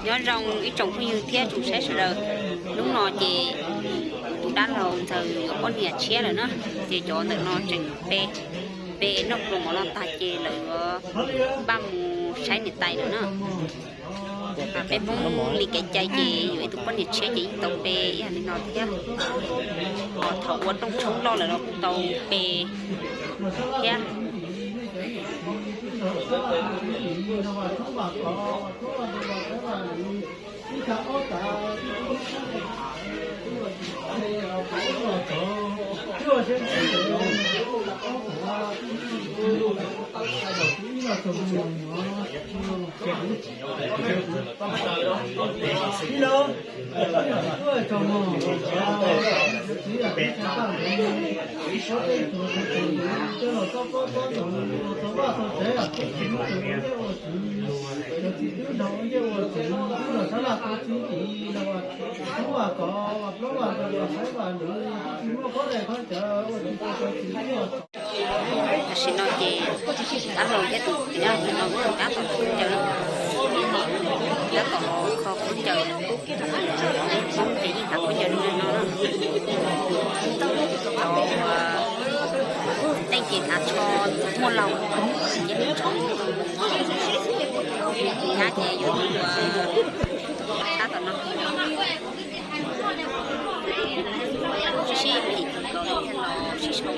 Nyob zoo ib tsoom phooj ywg thiab tsoom saib sawv daws. Hnub no ces tus dab laug ntxawm yuav poj niam tshiab lawm na, ces cov ntawm no tseem pe, pe noj pluas mov no tag ces lawv yuav npaj mus saib niam tais lawm na. Peb Hmoob li kev cai ces yuav ib tug poj niam tshiab ces yeej tau pe ib yam li no thiab. Thaum ua rooj tshoob loj lawm los kuj tau pe thiab. Tam sim no ces dab laug thiab tus txiv dab laug no tab tom khaub ncaws, tab tom kho khaub ncaws, Hmoob ces yeej tav khaub ncaws zoo li no na. Cov teej ces tav tsho muaj laug, nyab ces yuav tus tab tom no sib phim los sib sau.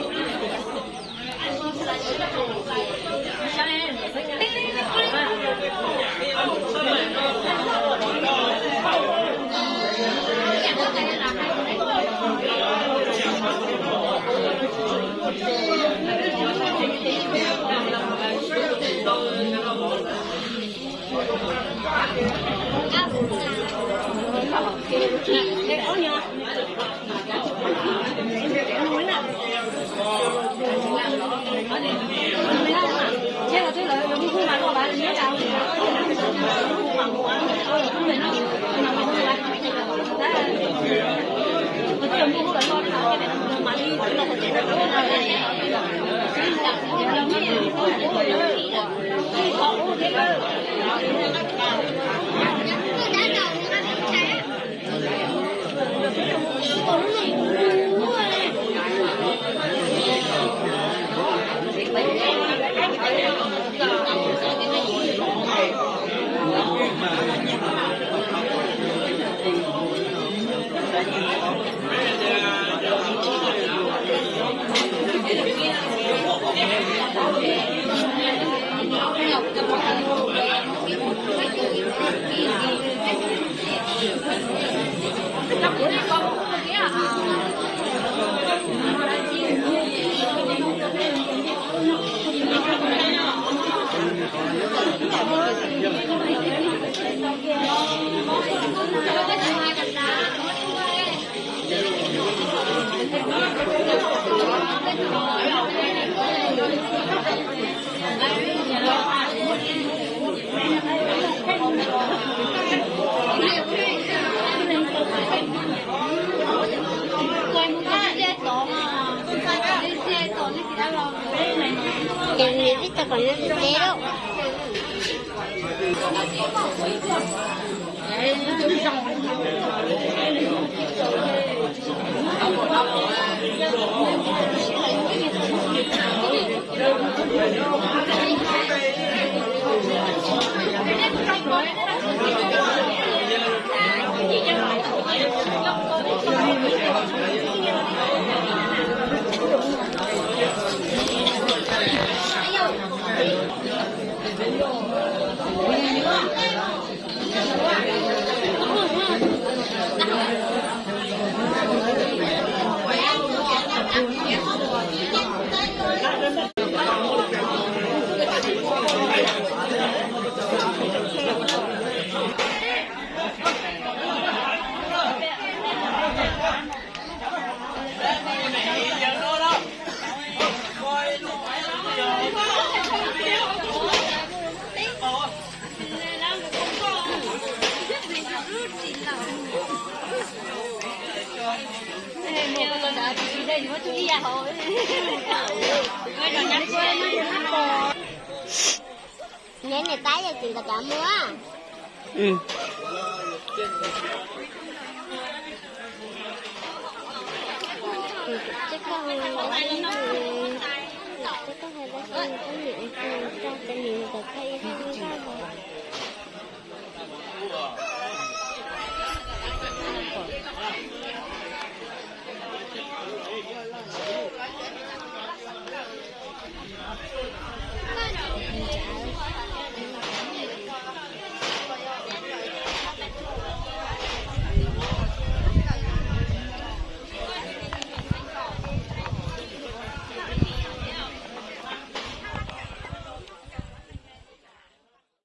Ces niam ib tag kom ntev lawm. Neb niam tab yog tsis nkawd cov muag. Ces koj hais lus, ces koj hais lus xwb, koj niam ua tsis tau ces niam kom koj ib leeg nyob ntag.